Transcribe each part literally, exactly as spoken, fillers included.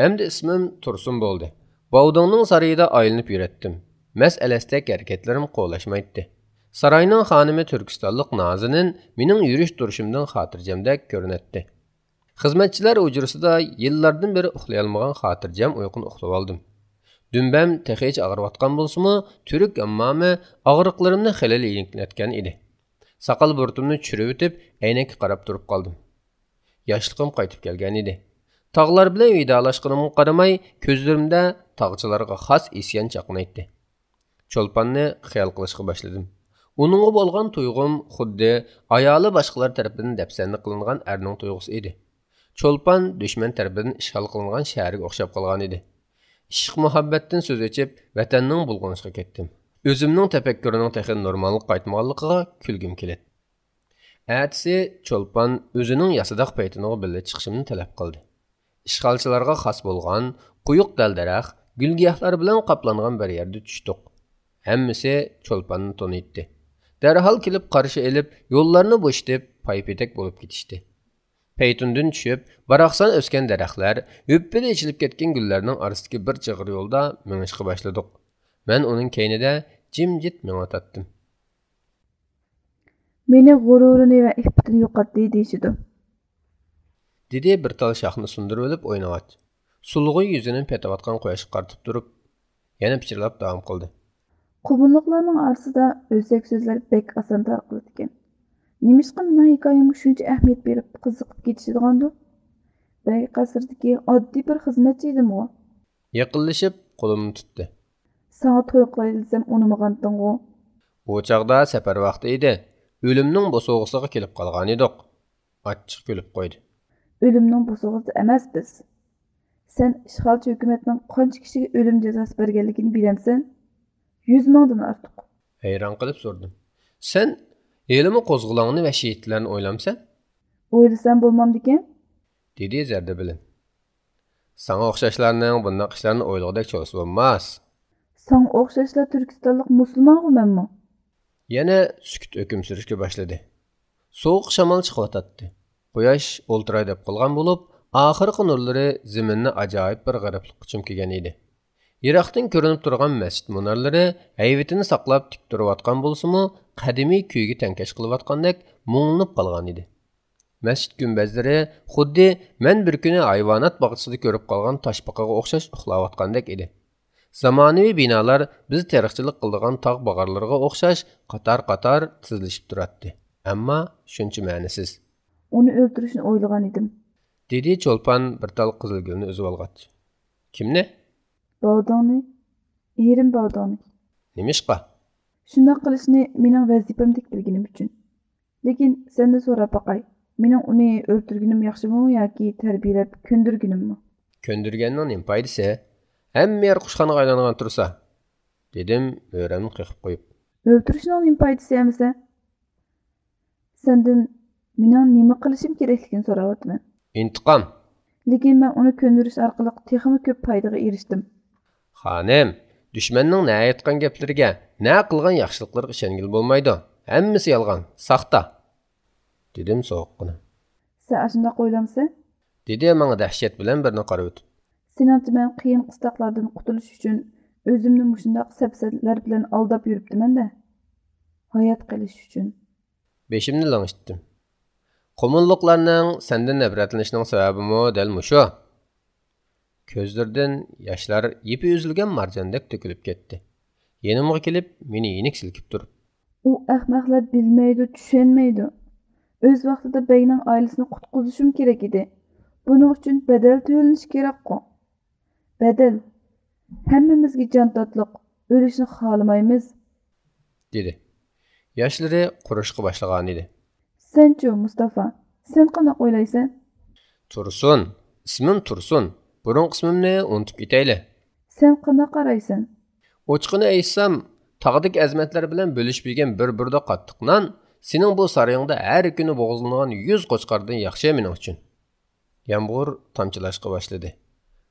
ئەمدى ئىسمىم تۇرسۇن بولدى. باۋداڭنىڭ سارىيىدا ئايلىنىپ يۈرەتتىم. مەس ئەلەستەك ھەرىكەتلىرىم قولاشمايتتى. ساراينىڭ خانىمى تۈركىستانلىق نازىنىن مېنىڭ يۈرۈش تۇرۇشۇمدىن خاتىرجەمدەك كۆرۈنەتتى. خىزمەتچىلەر ھۇجرىسىدا يىللاردىن بېرى ئۇخلىيالمىغان خاتىرجەم ئۇيقۇنى ئۇخلىۋالدىم. دۈمبەم تېخىچە ئاغرىۋاتقان بولسىمۇ، تۈرك ھاممامى ئاغرىقلىرىمنى خېلىلا يېنىكلەتكەن ئىدى. ساقال بۇرۇتۇمنى چۈشۈرۈۋېتىپ، ئەينەككە قاراپ تۇرۇپ قالدىم. ياشلىقىم قايتىپ كەلگەنىدى. تاغلار بىلەن ۋىدالاشقىنىمغا قارىماي، كۆزلىرىمدە تاغچىلارغا خاس ئىسيان چاقنايتتى. چولپاننى خىيال قىلىشقا باشلىدىم. ئۇنىڭغا بولغان تۇيغۇم خۇددى ئايالى باشقىلار تەرىپىدىن دەپسەندە قىلىنغان ئەرنىڭ تۇيغۇسى ئىدى. چولپان دۈشمەن تەرىپىدىن ئىشغال قىلىنغان شەھەرگە ئوخشاپ قالغانىدى. ئىشق-مۇھەببەتتىن سۆز ئېچىپ، ۋەتەننىڭ بۇلغىنىشىغا كەتتىم. ئۆزۈمنىڭ تەپەككۇرىنىڭ تېخى نورمالغا قايتمىغانلىقىغا كۈلگۈم كېلەتتى. ئەتىسى چولپان ئۆزىنىڭ ياسىداق پەيتۇنىغا بىللە چىقىشىمنى تەلەپ قىلدى. ئىشغالچىلارغا خاس بولغان قويۇق دەل-دەرەخ، گۈل-گىياھلار بىلەن قاپلانغان بىر يەردە چۈشتۇق. ھەممىسى چولپاننى تونۇيتتى. دەرھال كېلىپ قارشى ئېلىپ، يوللارنى بوشىتىپ، پاي-پېتەك بولۇپ كېتىشتى. پەيتۇندىن چۈشۈپ، باراقسان ئۆسكەن دەرەخلەر، ھۈپپىدە ئېچىلىپ كەتكەن گۈللەرنىڭ ئارىسىدىكى بىر چىغىر يولدا مېڭىشقا باشلىدۇق. مەن ئۇنىڭ كەينىدە جىمجىت مېڭىۋاتاتتىم. مېنى غۇرۇرىنى ۋە ئىپپىتىنى يوقاتتى دېيىشىدۇ. دېدى بىر تال شاخنى سۇندۇرۇۋېلىپ ئوينىغاچ. سۇلغۇ يۈزىنى پېتىۋاتقان قۇياشقا قارىتىپ تۇرۇپ، يەنە پىچىرلاپ داۋام قىلدى. قۇمۇللۇقلارنىڭ ئارىسىدا ئۆسەك سۆزلەر بەك ئاسان تارقىلىدىكەن. نېمىشقا مېنىڭ ھېكايەمگە شۇنچە ئەھمىيەت بېرىپ قىزىقىپ كېتىشىدىغاندۇ؟ بەگ قەسرىدىكى ئاددىي بىر خىزمەتچى ئىدىمغۇ؟ يېقىنلىشىپ قولۇمنى تۇتتى. ساڭا توي قىلاي دېسەم ئۇنىمىغانتىڭغۇ؟ ئۇ چاغدا سەپەر ۋاقتى ئىدى. ئۆلۈمنىڭ بوسۇغىسىغا كېلىپ قالغانىدۇق. ئاچچىق كۈلۈپ قويدى. ئۆلۈمنىڭ بوسۇغىسىدا ئەمەس بىز. سەن ئىشغالچى ھۆكۈمەتنىڭ قانچە كىشىگە ئۆلۈم جازاسى بەرگەنلىكىنى بىلەمسەن؟ يۈز مىڭدىن ئارتۇق. ھەيران قېلىپ سورىدىم. سەن ھېلىمۇ قوزغىلاڭنى ۋە شېھىتلەرنى ئويلامسەن؟ ئويلىسام بولمامدىكەن؟ دېدى زەردە بىلەن. ساڭا ئوخشاشلارنىڭ بۇنداق ئىشلارنى ئويلىغۇدەك چولىسى بولماس. ساڭا ئوخشاشلا تۈركىستانلىق مۇسۇلمانغۇ مەنمۇ؟ يەنە سۈكۈت ھۆكۈم سۈرۈشكە باشلىدى. سوغۇق شامال چىقىۋاتاتتى. قۇياش ئولتۇراي دەپ قالغان بولۇپ، ئاخىرقى نۇرلىرى زېمىننى ئاجايىپ بىر غېرىبلىققا چۆمكىگەن ئىدى. يىراقتىن كۆرۈنۈپ تۇرغان مەسچىت مۇنارلىرى ھەيۋىتىنى ساقلاپ تىك تۇرۇۋاتقان بولسىمۇ، قەدىمىي كۈيگە تەڭكەش قىلىۋاتقاندەك مۇڭلىنىپ قالغانىدى. مەسچىت گۈمبەزلىرى خۇددى مەن بىر كۈنى ھايۋانات باغچىسىدا كۆرۈپ قالغان تاشپاقىغا ئوخشاش ئۇخلاۋاتقاندەك ئىدى. زامانىۋى بىنالار بىز تېرىقچىلىق قىلىدىغان تاغ باغارلىرىغا ئوخشاش قاتار-قاتار تىزىلىشىپ تۇراتتى. ئەمما شۇنچە مەنىسىز. ئۇنى ئۆلتۈرۈشنى ئويلىغان ئىدىم. دېدى چولپان بىر تال قىزىل گۈلنى ئۈزۈۋالغاچ. كىمنى؟ باۋداڭنى. ئېرىم باۋداڭنى. نېمىشقا؟ شۇنداق قىلىشنى مېنىڭ ۋەزىپەمدەك بىلگىنىم ئۈچۈن. لېكىن سەندىن سوراپ باقاي، مېنىڭ ئۇنى ئۆلتۈرگىنىم ياخشىمۇ ياكى تەربىيەلەپ كۆندۈرگىنىممۇ؟ كۆندۈرگەننىڭ نېمە پايدىسى؟ ھەممە يەر قۇشخانىغا ئايلانغان تۇرسا، دېدىم ھۆرەمنى قېقىپ قويۇپ. ئۆلتۈرۈشنىڭ نېمە پايدىسى ئەمىسە؟ سەندىن مېنىڭ نېمە قىلىشىم كېرەكلىكىنى سوراۋاتىمەن. ئىنتىقام. لېكىن مەن ئۇنى كۆندۈرۈش ئارقىلىق تېخىمۇ كۆپ پايدىغا ئېرىشتىم. خانىم، دۈشمەننىڭ نە ئېيتقان گەپلىرىگە، نە قىلغان ياخشىلىقلىرىغا ئىشەنگىلى بولمايدۇ. ھەممىسى يالغان، ساختا، دېدىم سوغۇققىنا. سەن ئاشۇنداق ئويلامسەن؟ دېدى ماڭا دەھشەت بىلەن بىرنى قارىۋېتىپ. سېنىڭچە مەن قىيىن قىستاقلاردىن قۇتۇلۇش ئۈچۈن ئۆزۈمنى مۇشۇنداق سەپسەتىلەر بىلەن ئالداپ يۈرۈپتىمەن-دە. ھايات قېلىش ئۈچۈن. بېشىمنى لىڭشىتتىم. قۇمۇللۇقلارنىڭ سەندىن نەپرەتلىنىشىنىڭ سەۋەبىمۇ دەل مۇشۇ. كۆزلىرىدىن ياشلار يىپى ئۈزۈلگەن مارجاندەك تۆكۈلۈپ كەتتى. يېنىمغا كېلىپ، مېنى يېنىك سىلكىپ تۇرۇپ. ئۇ ئەخمەقلەر بىلمەيدۇ، چۈشەنمەيدۇ. ئۆز ۋاقتىدا بەگنىڭ ئائىلىسىنى قۇتقۇزۇشۇم كېرەك ئىدى. بۇنىڭ ئۈچۈن بەدەل تۆلىنىشى كېرەكقۇ. بەدەل. ھەممىمىزگە جان تاتلىق، ئۆلۈشنى خالىمايمىز. دېدى. ياشلىرى قۇرۇشقا باشلىغانىدى. سەنچۇ، مۇستافا، سەن قانداق ئويلايسەن؟ تۇرسۇن، ئىسمىم تۇرسۇن. بۇرۇنقى ئىسمىمنى ئۇنتۇپ كېتەيلى. سەن قانداق قارايسەن؟ ئوچۇقىنى ئېيتسام، تاغدىكى ئەزىمەتلەر بىلەن بۆلۈشۈپ يېگەن بىر بۇردا قاتتىق نان سېنىڭ بۇ سارىيىڭدا ھەر كۈنى بوغۇزلىنىدىغان يۈز قوچقاردىن ياخشى مېنىڭ ئۈچۈن. يامغۇر تامچىلاشقا باشلىدى.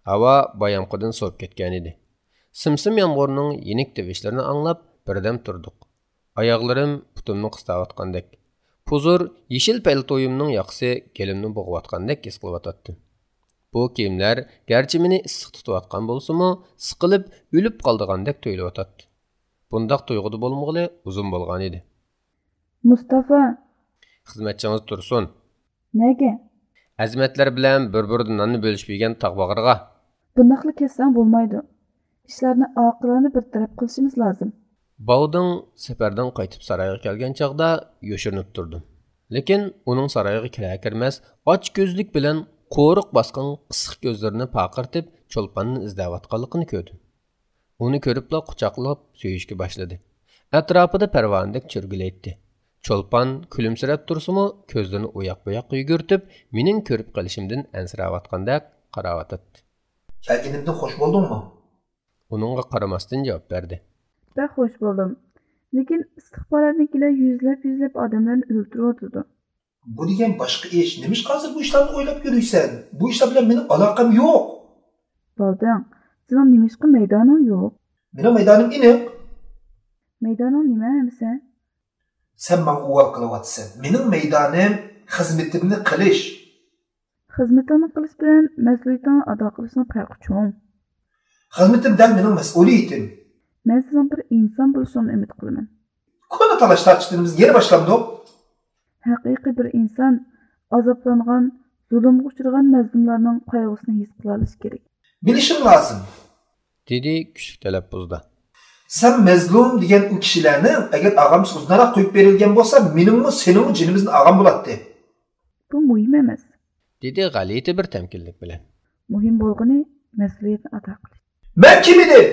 ھاۋا بايامقىدىن سوۋۇپ كەتكەنىدى. سىم-سىم يامغۇرنىڭ يېنىك تېۋىشلىرىنى ئاڭلاپ، بىردەم تۇردۇق. ئاياغلىرىم پۇتۇمنى قىستاۋاتقاندەك، پۇزۇر يېشىل پەلتويۇمنىڭ ياقىسى گېلىمنى بوغۇۋاتقاندەك ھېس قىلىۋاتاتتىم. بۇ كىيىملەر گەرچە مېنى ئىسسىق تۇتۇۋاتقان بولسىمۇ، سىقىلىپ، ئۆلۈپ قالىدىغاندەك تۇيۇلۇۋاتاتتى. بۇنداق تۇيغۇدا بولمىغىلى ئۇزۇن بولغانىدى. مۇستافا! خىزمەتچىڭىز تۇرسۇن. نەگە؟ ئەزىمەتلەر بىلەن بىر-بىرىدە ناننى بۆلۈشۈپ يېگەن تاغ باغرىغا. بۇنداقلا كەتسەڭ بولمايدۇ. ئىشلارنى ئاقىلانە بىر تەرەپ قىلىشىمىز لازىم. باۋدىڭ سەپەردىن قايتىپ سارايغا كەلگەن چاغدا يوشۇرۇنۇپ تۇردۇم. لېكىن ئۇنىڭ سارايغا كىرەر-كىرمەس ئاچكۆزلۈك بىلەن قورۇق باسقان قىسىق كۆزلىرىنى پارقىرىتىپ چولپاننى ئىزدەۋاتقانلىقىنى كۆردۈم. ئۇنى كۆرۈپلا قۇچاقلاپ سۆيۈشكە باشلىدى. ئەتراپىدا پەرۋانىدەك چۆرگىلەيتتى. چولپان كۈلۈمسىرەپ تۇرسىمۇ، كۆزلىرىنى ئۇياق-بۇياققا يۈگۈرتۈپ، مېنىڭ كۆرۈپ قېلىشىمدىن ئەنسىرەۋاتقاندەك قاراۋاتاتتى. كەلگىنىمدىن خوش بولدۇڭمۇ؟ ئۇنىڭغا قارىماستىن جاۋاب بەردى. بەك خوش بولدۇم. لېكىن ئىستىخباراتنىڭكىلەر يۈزلەپ-يۈزلەپ ئادەملەرنى ئۆلتۈرۈۋاتىدۇ. بۇ دېگەن باشقا ئىش. نېمىشقا ھازىر بۇ ئىشلارنى ئويلاپ يۈرۈيسەن؟ بۇ ئىشلار بىلەن مېنىڭ ئالاقەم يوق. بالدىڭ، سېنىڭ نېمىشقا مەيدانىڭ يوق؟ مېنىڭ مەيدانىم ئېنىق. مەيدانىڭ نېمە ئەمىسە؟ سەن ماڭا ئۇۋال قىلىۋاتىسەن. مېنىڭ مەيدانىم خىزمىتىمنى قىلىش. خىزمىتىڭنى قىلىش بىلەن مەسئۇلىيىتىڭنى ئادا قىلىشنىڭ پەرقى چوڭ. خىزمىتىم دەل مېنىڭ مەسئۇلىيىتىم. مەن سېنىڭ بىر ئىنسان بولۇشۇڭنى ئۈمىد قىلىمەن. كونا تالاش-تارتىشلىرىمىز يەنە باشلاندۇق. ھەقىقىي بىر ئىنسان ئازابلانغان، زۇلۇمغا ئۇچرىغان مەزلۇملارنىڭ قايغۇسىنى ھېس قىلالىشى كېرەك. بىلىشىڭ لازىم. دېدى كۈچلۈك تەلەپپۇزدا. سەن مەزلۇم دېگەن ئۇ كىشىلەرنىڭ ئەگەر ئاغامسىز ئۇزۇنراق قويۇپ بېرىلگەن بولسا، مېنىڭمۇ، سېنىڭمۇ جېنىمىزنى ئالغان بولاتتى. بۇ مۇھىم ئەمەس. دېدى غەلىتە بىر تەمكىنلىك بىلەن. مۇھىم بولغىنى مەسئۇلىيەتنى ئادا قىلىش. مەن كىم ئىدىم؟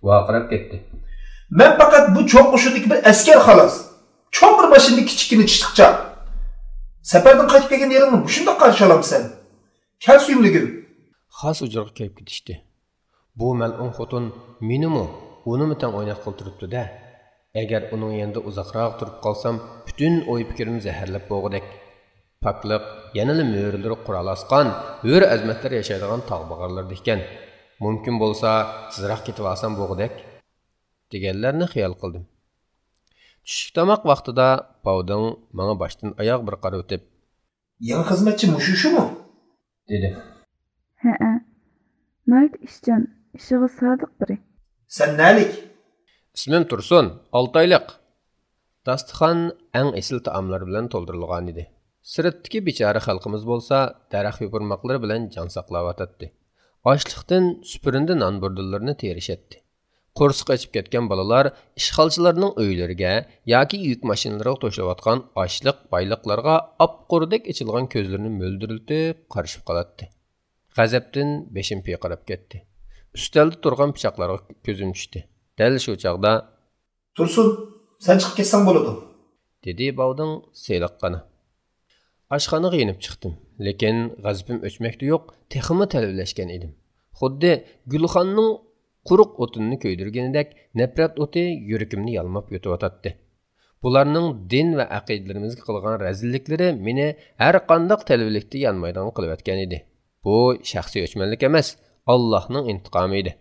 ۋارقىراپ كەتتى. مەن پەقەت بۇ چوڭ قوشۇندىكى بىر ئەسكەر خالاس. چوڭ بىر ماشىنىدا كىچىككىنە چىشلىقچاق. سەپەردىن قايتىپ كەلگەن يېرىڭنى مۇشۇنداق قارشى ئالامسەن؟ كەل سۆيۈملۈكۈم. خاس ھۇجرىغا كىرىپ كېتىشتى. بۇ مەلئۇن خوتۇن مېنىمۇ، ئۇنىمۇ تەڭ ئويناتقىلى تۇرۇپتۇ-دە. ئەگەر ئۇنىڭ يېنىدا ئۇزاقراق تۇرۇپ قالسام، پۈتۈن ئوي-پىكرىمنى زەھەرلەپ بولغۇدەك. پاكلىق يەنىلا مۈرىلىرى قورال ئاسقان ھۆر-ئەزىمەتلەر ياشايدىغان تاغ باغارلىرىدا ئىكەن. مۇمكىن بولسا، تېزراق كېتىۋالسام بولغۇدەك، دېگەنلەرنى خىيال قىلدىم. چۈشلۈك تاماق ۋاقتىدا باۋدىڭ ماڭا باشتىن ئاياغ بىر قارىۋېتىپ، يېڭى خىزمەتچى مۇشۇ شۇمۇ؟ دېدى. ھەئە، ناھايىتى ئىشچان، ئىشىغا سادىق بىرى. سەن نەلىك؟ ئىسمىم تۇرسۇن، ئالتايلىق. داستىخان ئەڭ ئېسىل تائاملار بىلەن تولدۇرۇلغانىدى. سىرتتىكى بىچارە خەلقىمىز بولسا دەرەخ يوپۇرماقلىرى بىلەن جان ساقلاۋاتاتتى. ئاشلىقتىن سۈپۈرىنىدە نان بۇردىلىرىنى تېرىشەتتى. قورسىقى ئېچىپ كەتكەن بالىلار ئىشغالچىلارنىڭ ئۆيلىرىگە ياكى يۈك ماشىنىلىرىغا توشۇلۇۋاتقان ئاشلىق بايلىقلارغا ئاپقۇردەك ئېچىلغان كۆزلىرىنى مۆلدۈرلىتىپ قارىشىپ قالاتتى. غەزەپتىن بېشىم پىرقىراپ كەتتى. ئۈستەلدە تۇرغان پىچاقلارغا كۆزۈم چۈشتى. دەل شۇ چاغدا، تۇرسۇن، سەن چىقىپ كەتسەڭ بولىدۇ، دېدى باۋدىڭ سېلىققىنا. ئاشخانىغا يېنىپ چىقتىم، لېكىن غەزىپىم ئۆچمەكتە يوق، تېخىمۇ تەلۋىلەشكەن ئىدىم. خۇددى گۈلخاننىڭ قۇرۇق ئوتۇنىنى كۆيدۈرگىنىدەك نەپرەت ئوتى يۈرىكىمنى يالماپ يۇتۇۋاتاتتى. بۇلارنىڭ دىن ۋە ئەقىدىلىرىمىزگە قىلغان رەزىللىكلىرى مېنى ھەرقانداق تەلۋىلىكتە يانمايدىغان قىلىۋەتكەن ئىدى. بۇ شەخسىي ئۆچمەنلىك ئەمەس، ئاللاھنىڭ ئىنتىقامى ئىدى.